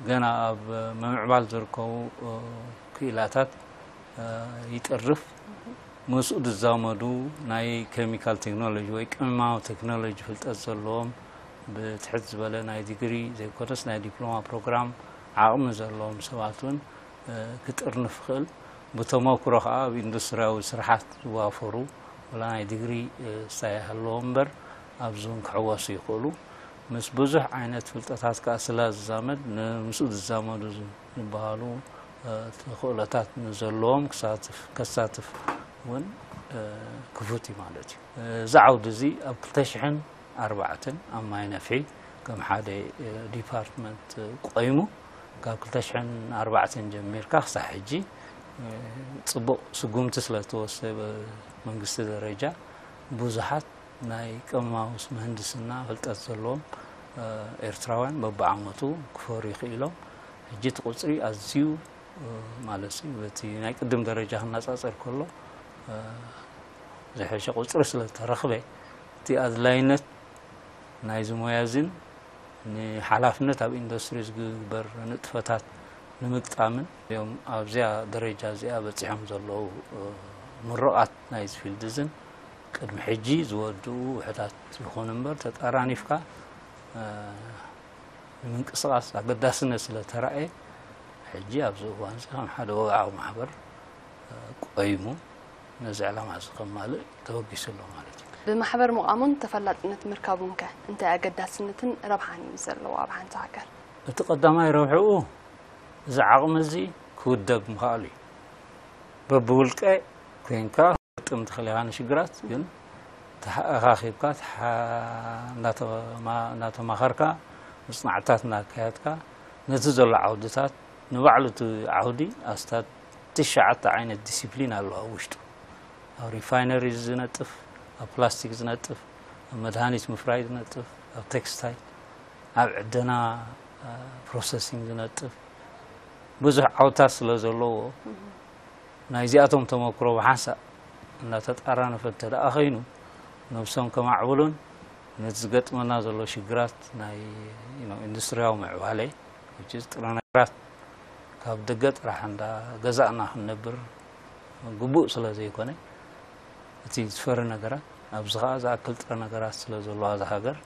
ገና ኣብ ምምዕባል ዝርከቡ ክኢላታት ይጥርፍ። ምስኡ ዝዛመዱ ናይ ኬሚካል ቴክኖሎጂ ወይ ቅመማዊ ቴክኖሎጂ ፍልጠት ዘለዎም ብትሕት ዝበለ ናይ ዲግሪ ዘይኮነስ ናይ ዲፕሎማ ፕሮግራም ዓቕሚ ዘለዎም ሰባት እውን ክጥርንፍ ይኽእል። ብተመክሮ ከዓ ኣብ ኢንዱስትሪያዊ ስራሓት ዝዋፈሩ ወላ ናይ ዲግሪ ስታይ ይሃልዎም እምበር ኣብዚ እውን ክሕወሱ ይኽእሉ። ምስ ብዙሕ ዓይነት ፍልጠታት ከኣ ስላ ዝዛመድ፣ ንምስኡ ዝዛመዱ ዝበሃሉ ተኽእሎታት ንዘለዎም ክሳትፍ እውን ክፉት እዩ ማለት እዩ። እዚ ዓውዲ እዚ ኣብ ክልተ ሽሕን ኣርባዕተን ኣብ ማይ ነፍሒ ከም ሓደ ዲፓርትመንት ቆይሙ፣ ካብ ክልተ ሽሕን ኣርባዕተን ጀሚርካ ክሳብ ሕጂ ጽቡቕ ስጉምቲ ስለ ዝተወሰደ መንግስቲ ደረጃ ብዙሓት ናይ ቀመማዊ ምህንድስና ፍልጠት ዘለዎም ኤርትራውያን በብዓመቱ ክፈርዩ ክኢሎም። ሕጂ እቲ ቁጽሪ ኣዝዩ ማለት እዩ በቲ ናይ ቅድም ደረጃ ክነጻጸር ከሎ ዝሐሸ ቁጽሪ ስለ ዝተረኽበ፣ እቲ ኣድላይነት ናይዚ ሞያ እዚን ንሓላፍነት ኣብ ኢንዱስትሪ ዝግበር ንጥፈታት ንምግጣምን እዮም ኣብዚኣ ደረጃ እዚኣ በጺሖም ዘለዉ ምሩቓት ናይዚ ፊልድ እዝን ቅድሚ ሕጂ ዝወድኡ ውሕዳት ይኹን እምበር ተጣራኒፍካ ንምንቅስቓስ ኣገዳስነት ስለ ተራእየ ሕጂ ኣብዚ እዋን እዚ ከም ሓደ ወግዓዊ ማሕበር ቆይሙ ነዚ ዕላማ እዚ ከማልእ ተበጊሱ ኣሎ ማለት እዩ። ብማሕበር ምቋሙን ተፈላጥነት ምርካቡን ከ እንታይ ኣገዳስነትን ረብሓን እዩ ዘለዎ ኣብ ሓንቲ ሃገር? እቲ ቀዳማይ ረብሕኡ እዚ ዓቕሚ እዚ ክውደብ ምኽኣሉ እዩ። በብውልቀ ኮይንካ ትገጥም ትኽእል ኢኻ ንሽግራት፣ ግን ተሓ- ተኣኻኺብካ ተሓ- እናተማ- እናተማኸርካ ምጽናዕታት እናካየድካ ነቲ ዘሎ ዓውድታት ንባዕሉ እቲ ዓውዲ ኣስታት ትሽዓተ ዓይነት ዲሲፕሊን ኣለዋ ኣብ ውሽጡ። ኣብ ሪፋይነሪ ዝነጥፍ፣ ኣብ ፕላስቲክ ዝነጥፍ፣ ኣብ መድሃኒት ምፍራይ ዝነጥፍ፣ ኣብ ቴክስታይል፣ ኣብ ዕደና ፕሮሰሲንግ ዝነጥፍ ብዙሕ ዓውታት ስለ ዘለዎ ናይዚኣቶም ተመክሮ ብሓንሳእ እናተጣራነፈ እንተ ደኣ ኸይኑ ነብሶም ከማዕብሉን ነቲ ዝገጥመና ዘሎ ሽግራት ናይ ኢንዱስትሪያዊ ምዕባለ ጥረ ነገራት ካብ ደገ ጥራሕ እንዳ ገዛእና ክንነብር ግቡእ ስለ ዘይኮነ እቲ ዝፈሪ ነገራት ኣብዚ ኸዓ ዝኣክል ጥረ ነገራት ስለ ዘለዋ እዛ ሃገር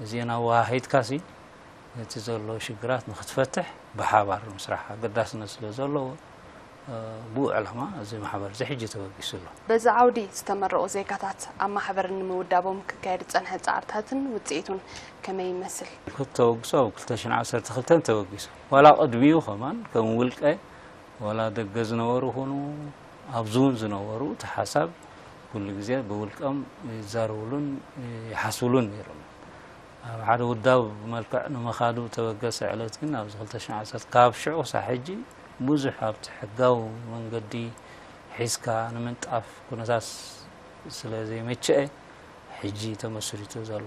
እዚአን ኣወሃሂድካሲ ነቲ ዘሎ ሽግራት ንክትፈትሕ ብሓባር ምስራሕ ኣገዳስነት ስለ ዘለዎ ብኡ ዕላማ እዚ ማሕበር እዚ ሕጂ ተበጊሱ ኣሎ። በዚ ዓውዲ ዝተመረቑ ዜጋታት ኣብ ማሕበር ንምውዳቦም ክካየድ ዝጸንሐ ጻዕርታትን ውጽኢቱን ከመይ ይመስል? ተበግሶ ኣብ ክልተ ሽሕን ዓሰርተ ክልተን ተበጊሱ። ዋላ ቅድሚኡ ከማን ከም ውልቀ ዋላ ደገ ዝነበሩ ኹኑ ኣብዚ እውን ዝነበሩ እቲ ሓሳብ ኩሉ ግዜ ብውልቀም ይዛረብሉን ይሓስብሉን ነይሮም። ኣብ ሓደ ውዳብ መልክዕ ንምኻዱ ተበገሰ ዕለት ግን ኣብዚ ክልተ ሽሕን ዓሰርተ ካብ ሽዑ ክሳብ ሕጂ ብዙሕ ኣብቲ ሕጋዊ መንገዲ ሒዝካ ንምንጣፍ ኩነታት ስለ ዘይመቸአ ሕጂ ተመስሪቱ ዘሎ።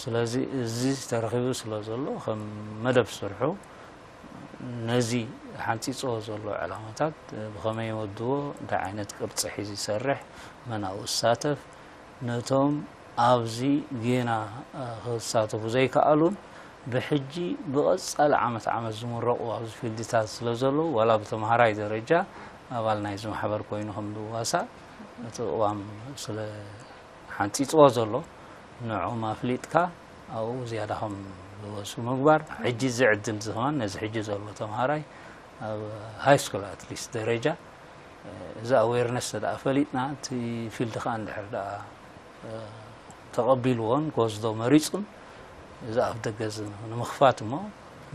ስለዚ እዚ ተረኺቡ ስለ ዘሎ ከም መደብ ስርሑ ነዚ ሓንፂፅዎ ዘሎ ዕላማታት ብኸመይ ይወድዎ፣ እንታይ ዓይነት ቅርፂ ሒዙ ይሰርሕ፣ መን ኣብኡ ዝሳተፍ፣ ነቶም ኣብዚ ጌና ክሳተፉ ዘይከኣሉን ብሕጂ ብቐፃሊ ዓመት ዓመት ዝምረቑ ኣብዚ ፊልድታት ስለ ዘለዉ ዋላ ብተምሃራይ ደረጃ ኣባል ናይዚ ማሕበር ኮይኑ ከም ዝዋሳእ እቲ ቅዋም ስለ ሓንፂፅዎ ዘሎ ንዕኦም ኣፍሊጥካ ኣብኡ ዝያዳ ከም ዝወሱ ምግባር። ሕጂ እዚ ዕድል እዚ ከማን ነዚ ሕጂ ዘሎ ተምሃራይ ኣብ ሃይ ስኩል ኣትሊስት ደረጃ እዚ ኣዌርነስ ተደኣ ፈሊጥና እቲ ፊልድ ከዓ እንድሕር ደኣ ተቐቢልዎን ክወስዶ መሪፁን እዚ ኣፍ ደገ እዚ ንምኽፋት እሞ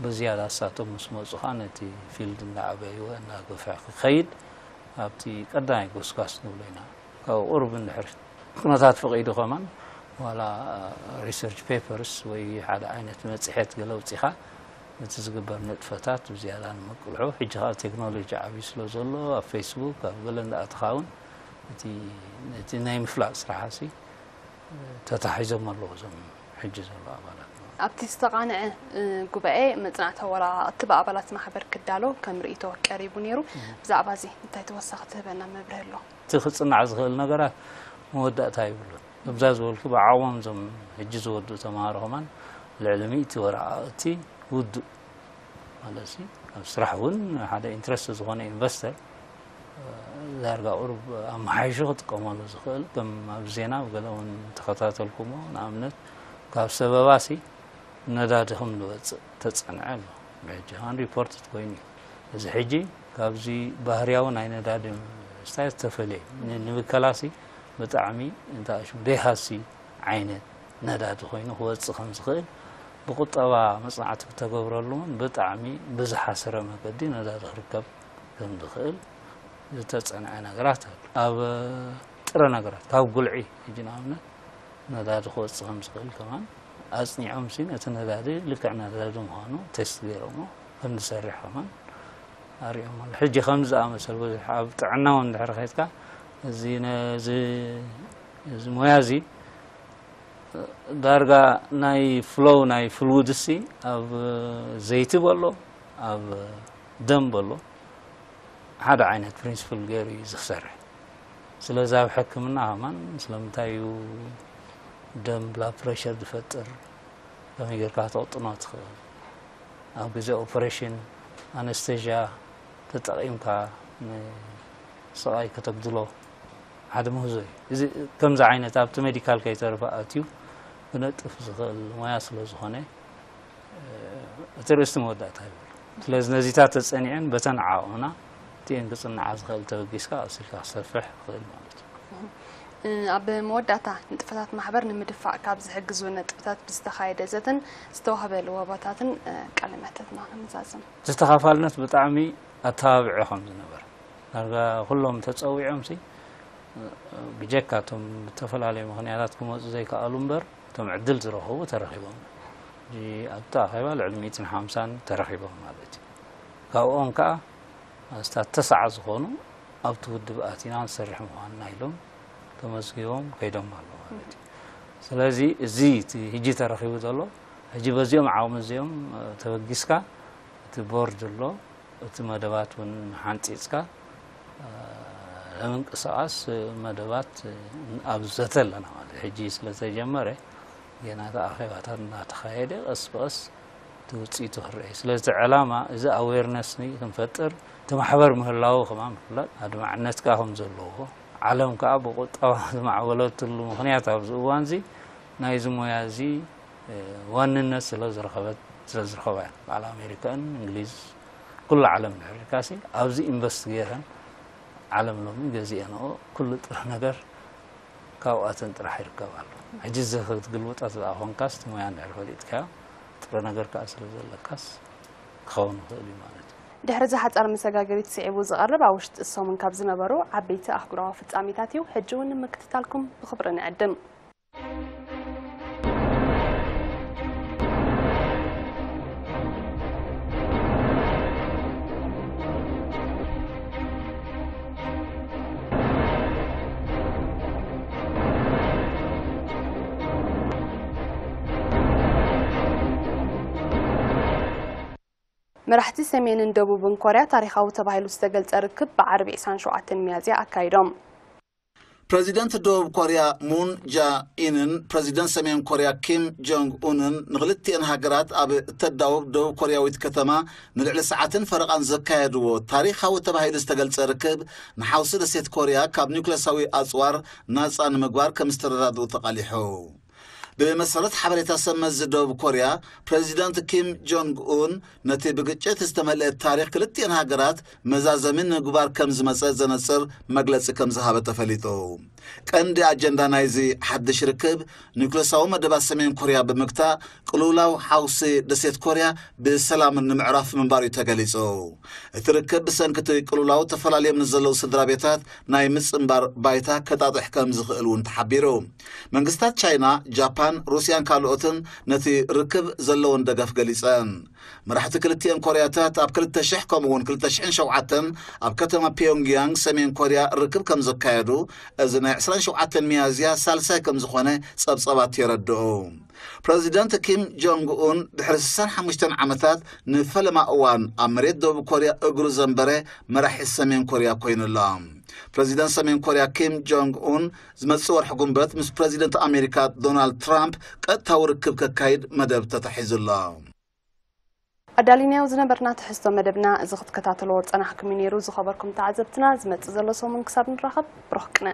ብዝያዳ እሳቶም ምስ መፁ ከዓ ነቲ ፊልድ እንዳዓበይዎ እናገፍሐ ክኸይድ ኣብቲ ቀዳማይ ጎስጓስ ንብሎ ኢና። ካብ ቁሩብ እንድሕር ኩነታት ፈቒዱ ከማን ዋላ ሪሰርች ፔፐርስ ወይ ሓደ ዓይነት መፅሔት ገለ ኣውፂኻ ነቲ ዝግበር ንጥፈታት ብዝያዳ ንምቅልሑ ሕጂ ከዓ ቴክኖሎጂ ዓብዩ ስለ ዘሎ ኣብ ፌስቡክ ኣብ ገለ እንዳኣተኻ እውን እቲ ነቲ ናይ ምፍላጥ ስራሓሲ ተታሒዞም ኣለዉ እዞም ሕጂ ዘለዉ ኣባላት። ኣብቲ ዝተቓንዐ ጉባኤ መጽናዕታዊ ወረቓቕቲ ብኣባላት ማሕበር ክዳሎ ከም ርእይቶ ቀሪቡ ነይሩ። ብዛዕባ እዚ እንታይ ተወሳኺ ትህበና መብርሂ ኣሎ? እቲ ክጽናዕ ዝኽእል ነገራት መወዳእታ ይብሉን። እብዛ ዝበልኩ ብዓቕሞም እዞም ሕጂ ዝወድኡ ተምሃሮ ከማን ልዕሊ ሚእቲ ወረቓቕቲ ውዱእ ማለት ሲ ኣብ ስራሕ እውን ሓደ ኢንትረስት ዝኾነ ኢንቨስተር ዳርጋ ቁሩብ ኣመሓይሹ ክጥቀመሉ ዝኽእል ከም ኣብ ዜና ብገለ እውን ተኸታተልኩሞ ንኣብነት ካብ ሰበባ ሲ ነዳዲ ከም ዝወፅእ ተፀንዐ ኣሎ። ብሕጂ ን ሪፖርት ኮይኑ እዩ። እዚ ሕጂ ካብዚ ባህርያዊ ናይ ነዳዲ ስታይ ዝተፈለየ ን- ንብከላሲ ብጣዕሚ እንታይ ሽም ደይሃሲ ዓይነት ነዳዲ ኮይኑ ክወፅእ ከም ዝኽእል ብቁጠባ መፅናዕቲ ክተገብረሉ እውን ብጣዕሚ ብዝሓሰረ መገዲ ነዳዲ ክርከብ ከም ዝኽእል ዝተፀንዐ ነገራት ኣሎ። ኣብ ጥረ ነገራት ካብ ጉልዒ ሕጂ ንኣብነት ነዳዲ ክወፅእ ከም ዝኽእል ከማን ኣፅኒዖም ሲ ነቲ ነዳዲ ልክዕ ነዳዲ ምዃኑ ቴስት ገይሮሞ ከም ዝሰርሕ ከማን ኣሪኦም ኣሎ። ሕጂ ከምዚ ዝኣመሰል ብዙሕ ኣብ ጥዕና እውን እንድሕር ከይድካ እዚ ነዚ እዚ ሞያ እዚ ዳርጋ ናይ ፍሎው ናይ ፍሉድ ሲ ኣብ ዘይቲ በሎ ኣብ ደም በሎ ሓደ ዓይነት ፕሪንስፕል ገይሩ እዩ ዝሰርሕ። ስለዚ ኣብ ሕክምና ከማን ስለምንታይ እዩ ደም ብላድ ፕሬሸር ዝፈጥር ከመይ ጌርካ ተቕጥኖ ትኽእል ኣብ ግዜ ኦፕሬሽን ኣነስቴዥያ ተጠቒምካ ንስቓይ ከተጉድሎ ሓደ ምህዞ እዩ። እዚ ከምዚ ዓይነት ኣብቲ ሜዲካል ከይተርፈ ኣትዩ ክነጥፍ ዝኽእል ሞያ ስለ ዝኾነ እቲ ርእስቲ መወዳእታ ይብሉ። ስለዚ ነዚታት ተጸኒዐን በተን ዓቕምና እቲኤን ክጽንዓ ዝኽእል ተበጊስካ ቀሲልካ ክሰፍሕ ይኽእል ማለት እዩ። ኣብ መወዳእታ ንጥፈታት ማሕበር ንምድፋእ ካብ ዝሕግዙ ነጥብታት ብዝተኻየደ ዘተን ዝተዋህበ ለበዋታትን ቃለ መሕተትና ንመዛዘም። እቲ ተኻፋልነት ብጣዕሚ ኣተባብዒ ከም ዝነበረ ዳርጋ ኩሎም ተጸዊዖም ሲ ብጀካ እቶም ብተፈላለዩ ምኽንያታት ክመፁ ዘይከኣሉ እምበር እቶም ዕድል ዝረኸቡ ተረኺቦም። ሕጂ ኣብቲ ኣኼባ ልዕሊ ሚእትን ሓምሳን ተረኺቦም ማለት እዩ። ካብኦም ከዓ ኣስታት ተስዓ ዝኾኑ ኣብቲ ውድብ ኣቲና ንሰርሕ ምዃንና ኢሎም ተመዝጊቦም ከይዶም ኣለዉ ማለት እዩ። ስለዚ እዚ እቲ ሕጂ ተረኺቡ ዘሎ ሕጂ በዚኦም ዓቕሚ እዚኦም ተበጊስካ እቲ ቦርድ ኣሎ እቲ መደባት እውን ሓንፂፅካ ንምንቅስቃስ መደባት ኣብ ዘተ ኣለና ማለት ሕጂ ስለተጀመረ ገና እቲ ኣኼባታት እናተኻየደ ቀስ ብቀስ እቲ ውፅኢቱ ክረአ ስለዚ ዕላማ እዚ ኣዌርነስ ክንፈጥር እቲ ማሕበር ምህላው ከማ ምፍላጥ ኣድማዕነት ከዓ ከም ዘለዎ ዓለም ከዓ ብቁጠባ ዝማዕበለትሉ ምክንያት ኣብዚ እዋን እዚ ናይዚ ሞያ እዚ ዋንነት ስለዝረኸበት ስለዝረኸባ እያ በዓል ኣሜሪካን እንግሊዝ ኩሉ ዓለም ንሕርካሲ ኣብዚ ኢንቨስት ገይረን ዓለም ሎሚ ገዚአንኦ ኩሉ ጥረ ነገር ካብኣተን ጥራሕ ይርከብ ኣሎ ሕጂ እዚ ክትግልብጣ ዝኣ ኮንካስ እቲ ሞያ እንድሕር ፈሊጥካዮ ጥረ ነገር ከዓ ስለ ዘለካስ ክኸውን ይኽእል እዩ ማለት እዩ ድሕሪ እዚ ሓፃር መሰጋገሪት ስዒቡ ዝቐርብ ኣብ ውሽጢ ሰሙን ካብ ዝነበሩ ዓበይቲ ኣህጉራዊ ፍጻሜታት እዩ። ሕጂ እውን ንምክትታልኩም ብኽብሪ ንዕድም። መራሕቲ ሰሜንን ደቡብን ኮርያ ታሪኻዊ ተባሂሉ ዝተገልጸ ርክብ ብዓርቢ ዕስራን ሸውዓተን ሚያዝያ ኣካይዶም። ፕረዚደንት ደቡብ ኮርያ ሙን ጃኢንን ፕረዚደንት ሰሜን ኮርያ ኪም ጆንግ ኡንን ንክልቲኤን ሃገራት ኣብ እተዳውብ ደቡብ ኮርያዊት ከተማ ንልዕሊ ሰዓትን ፈረቓን ዘካየድዎ ታሪኻዊ ተባሂሉ ዝተገልጸ ርክብ ንሓውሲ ደሴት ኮርያ ካብ ኒውክለሳዊ ኣጽዋር ናጻ ንምግባር ከም ዝተረዳድኡ ተቓሊሑ። ብመሰረት ሓበሬታ ሰብ መዚ ደቡብ ኮርያ፣ ፕረዚደንት ኪም ጆንግ ኡን ነቲ ብግጭት ዝተመልአ ታሪኽ ክልቲኤን ሃገራት መዛዘሚ ንምግባር ከም ዝመጸ ዘነጽር መግለጺ ከም ዝሃበ ተፈሊጡ። ቀንዲ ኣጀንዳ ናይዚ ሓድሽ ርክብ ኒውክለሳዊ መደባት ሰሜን ኮርያ ብምግታእ ቅልውላው ሓውሲ ደሴት ኮርያ ብሰላም ንምዕራፍ ምንባር እዩ ተገሊጹ። እቲ ርክብ ብሰንኪ እቲ ቅልውላው ተፈላልዮም ንዘለዉ ስድራ ቤታት ናይ ምጽንባር ባይታ ከጣጥሕ ከም ዝኽእል እውን ተሓቢሩ። መንግስታት ቻይና፣ ጃፓን፣ ሩስያን ካልኦትን ነቲ ርክብ ዘለወን ደገፍ ገሊጸን። መራሕቲ ክልቲኤን ኮርያታት ኣብ ክልተ ሽሕ ከምኡ እውን ክልተ ሽሕን ሸውዓተን ኣብ ከተማ ፒዮንግያንግ ሰሜን ኮርያ ርክብ ከም ዘካየዱ፣ እዚ ናይ ዕስራን ሸውዓተን ሚያዝያ ሳልሳይ ከም ዝኾነ ጸብጸባት የረድኡ። ፕረዚደንት ኪም ጆንግ ኡን ድሕሪ ስሳን ሓሙሽተን ዓመታት ንፈለማ እዋን ኣብ መሬት ደቡብ ኮርያ እግሩ ዘንበረ መራሒ ሰሜን ኮርያ ኮይኑ ኣሎ። ፕረዚደንት ሰሜን ኮርያ ኪም ጆንግ ኡን ዝመጽእ ወርሒ ጉንበት ምስ ፕረዚደንት ኣሜሪካ ዶናልድ ትራምፕ ቀጥታዊ ርክብ ከካይድ መደብ ተታሒዙ ኣሎ። ኣዳሊናዮ ዝነበርና ትሕዝቶ መደብና እዚ ክትከታተልዎ ዝጸናሕኩም እዩ ነይሩ። ዝኸበርኩም ተዓዘብትና፣ ዝመጽእ ዘሎ ሰሙን ክሳብ ንራኸብ ብሩኽ ቅነ።